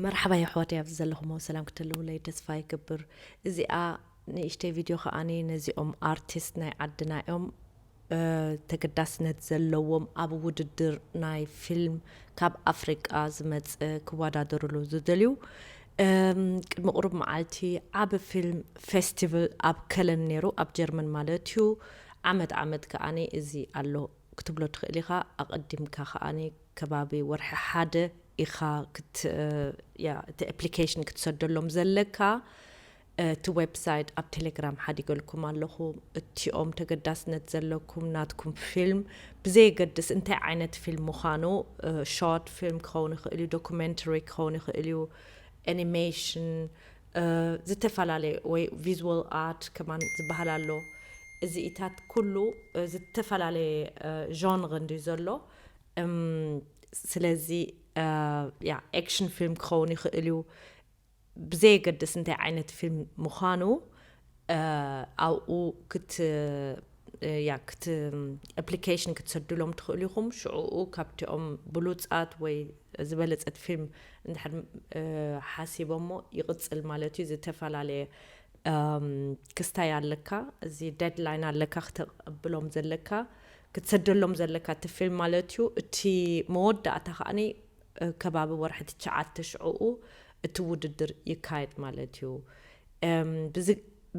መርሓባ የሕዋት፣ ኣብዚ ዘለኹሞ ሰላም ክትህልውለይ ተስፋ ይገብር። እዚኣ ንእሽተይ ቪድዮ ከኣኒ ነዚኦም ኣርቲስት ናይ ዓድና እዮም። ተገዳስነት ዘለዎም ኣብ ውድድር ናይ ፊልም ካብ ኣፍሪቃ ዝመፀ ክወዳደርሉ ዝደልዩ። ቅድሚ ቁሩብ መዓልቲ ዓብ ፊልም ፌስቲቫል ኣብ ከለን ነይሩ፣ ኣብ ጀርመን ማለት እዩ። ዓመት ዓመት ከኣኒ እዚ ኣሎ ክትብሎ ትኽእል ኢኻ። ኣቐዲምካ ከኣኒ ከባቢ ወርሒ ሓደ ኢኻ እቲ ኣፕሊኬሽን ክትሰደሎም ዘለካ። እቲ ዌብሳይት ኣብ ቴሌግራም ሓዲገልኩም ኣለኹ። እቲኦም ተገዳስነት ዘለኩም ናትኩም ፊልም ብዘየገድስ እንታይ ዓይነት ፊልም ምዃኑ፣ ሾርት ፊልም ክኸውን ይኽእል እዩ፣ ዶኩመንተሪ ክኸውን ይኽእል እዩ፣ ኣኒሜሽን፣ ዝተፈላለየ ወይ ቪዝዋል ኣርት ከማን ዝበሃል ኣሎ። እዚኢታት ኩሉ ዝተፈላለየ genre እንድዩ ዘሎ። ስለዚ ያ፣ ኤክሽን ፊልም ክኸውን ይኽእል እዩ። ብዘየገድስ እንታይ ዓይነት ፊልም ምዃኑ ኣብኡ ክት ያ ክት ኣፕሊኬሽን ክትሰድሎም ትኽእሉ ኢኹም። ሽዕኡ ካብቲኦም ብሉፃት ወይ ዝበለፀት ፊልም እንድሕር ሓሲቦሞ ይቕፅል ማለት እዩ። ዝተፈላለየ ክስታይ ኣለካ፣ እዚ ዴድላይን ኣለካ ክተቐብሎም ዘለካ፣ ክትሰደሎም ዘለካ እቲ ፊልም ማለት እዩ። እቲ መወዳእታ ከዓኒ ከባቢ ወርሒ ትሽዓተ ሽዕኡ እቲ ውድድር ይካየድ ማለት እዩ።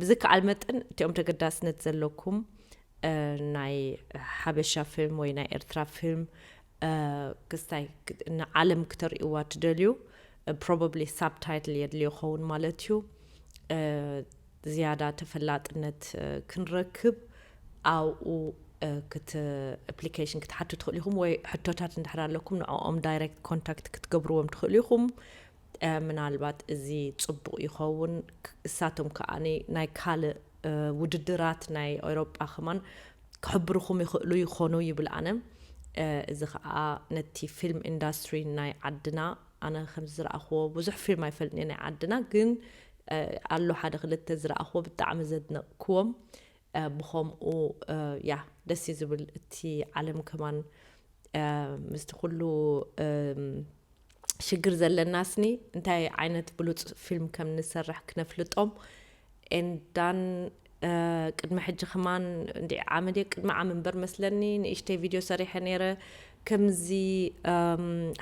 ብዝከኣል መጠን እቲኦም ተገዳስነት ዘለኩም ናይ ሓበሻ ፊልም ወይ ናይ ኤርትራ ፊልም ክስታይ ንዓለም ክተርእይዋ ትደልዩ፣ ፕሮባብሊ ሳብታይትል የድልዮ ኸውን ማለት እዩ። ዝያዳ ተፈላጥነት ክንረክብ ኣብኡ ክት ኣፕሊኬሽን ክትሓቱ ትኽእሉ ኢኹም፣ ወይ ሕቶታት እንድሕር ኣለኩም ንዕኦም ዳይሬክት ኮንታክት ክትገብርዎም ትኽእሉ ኢኹም። ምናልባት እዚ ጽቡቕ ይኸውን። እሳቶም ከኣ ናይ ካልእ ውድድራት ናይ ኤውሮጳ ከማን ክሕብርኹም ይኽእሉ ይኾኑ ይብል ኣነ። እዚ ከኣ ነቲ ፊልም ኢንዳስትሪ ናይ ዓድና፣ ኣነ ከም ዝረኣኽዎ ብዙሕ ፊልም ኣይፈልጥን እየ ናይ ዓድና፣ ግን ኣሎ ሓደ ክልተ ዝረኣኽዎ ብጣዕሚ ዘድነቕክዎም። ብኸምኡ ያ ደስ እዩ ዝብል። እቲ ዓለም ከማን ምስቲ ኩሉ ሽግር ዘለናስኒ እንታይ ዓይነት ብሉፅ ፊልም ከም ንሰርሕ ክነፍልጦም። ኤንዳን ቅድሚ ሕጂ ከማን እንዲ ዓመት ቅድሚ ዓም እምበር መስለኒ ንእሽተይ ቪድዮ ሰሪሐ ነይረ። ከምዚ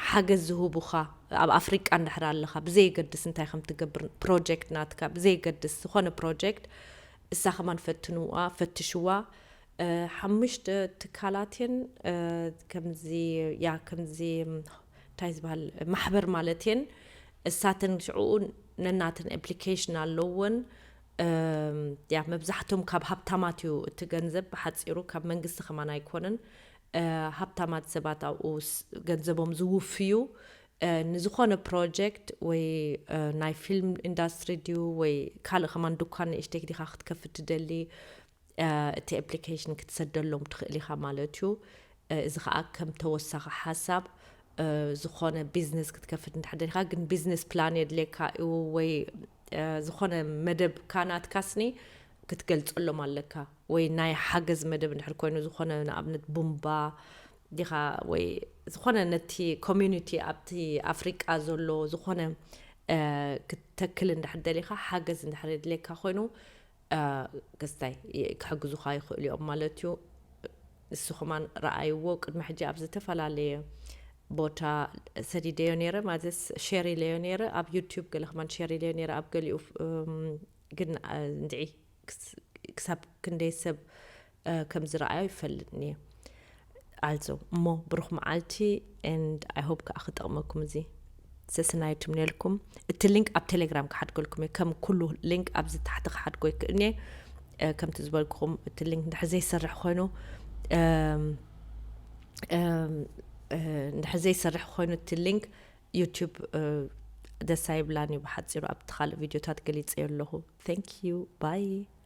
ሓገዝ ዝህቡኻ ኣብ ኣፍሪቃ እንድሕር ኣለኻ፣ ብዘይገድስ እንታይ ከም ትገብር ፕሮጀክት ናትካ ብዘይገድስ ዝኾነ ፕሮጀክት እሳ ከማን ፈትንዋ ፈትሽዋ። ሓሙሽተ ትካላት እየን። ከምዚ ያ ከምዚ እንታይ ዝበሃል ማሕበር ማለት እየን። እሳተን ሽዕኡ ነናተን ኣፕሊኬሽን ኣለወን። ያ መብዛሕቶም ካብ ሃብታማት እዩ እቲ ገንዘብ፣ ብሓፂሩ ካብ መንግስቲ ከማን ኣይኮነን። ሃብታማት ሰባት ኣብኡ ገንዘቦም ዝውፍዩ። ንዝኾነ ፕሮጀክት ወይ ናይ ፊልም ኢንዳስትሪ ድዩ ወይ ካልእ ከማን ዱኳን ንእሽተይ ዲኻ ክትከፍት ትደሊ፣ እቲ ኣፕሊኬሽን ክትሰደሎም ትኽእል ኢኻ ማለት እዩ። እዚ ከዓ ከም ተወሳኺ ሓሳብ ዝኾነ ቢዝነስ ክትከፍት እንድሕር ደሊኻ፣ ግን ቢዝነስ ፕላን የድልየካ እዩ ወይ ዝኾነ መደብ ካናትካስኒ ክትገልፀሎም ኣለካ፣ ወይ ናይ ሓገዝ መደብ እንድሕር ኮይኑ ዝኾነ ንኣብነት ቡምባ ዲኻ ወይ ዝኾነ ነቲ ኮሚዩኒቲ ኣብቲ ኣፍሪቃ ዘሎ ዝኾነ ክትተክል እንድሕር ደሊኻ ሓገዝ እንድሕር የድልየካ ኮይኑ ክስታይ ክሕግዙኻ ይኽእሉ እዮም ማለት እዩ። ንስኹማን ረኣይዎ። ቅድሚ ሕጂ ኣብ ዝተፈላለየ ቦታ ሰዲደዮ ነይረ፣ ማለትስ ሼር ኢለዮ ነይረ። ኣብ ዩቲዩብ ገለ ከማን ሼር ኢለዮ ነይረ፣ ኣብ ገሊኡ ግን እንድዒ ክሳብ ክንደይ ሰብ ከም ዝረኣዮ ይፈልጥን እየ። ኣልዞ እሞ ብሩኽ መዓልቲ። And I hope ከዓ ክጠቕመኩም እዚ ሰስናዩ ትምነልኩም። እቲ ሊንክ ኣብ ቴሌግራም ክሓድገልኩም እየ። ከም ኩሉ ሊንክ ኣብዚ ታሕቲ ክሓድጎ ይክእልኒ እየ። ከምቲ ዝበልኩኹም እቲ ሊንክ እንድሕር ዘይሰርሕ ኮይኑ እንድሕር ዘይሰርሕ ኮይኑ እቲ ሊንክ ዩቲዩብ ደስ ኣይብላን እዩ። ብሓፂሩ ኣብቲ ካልእ ቪድዮታት ገሊፀዮ ኣለኹ። Thank you, bye።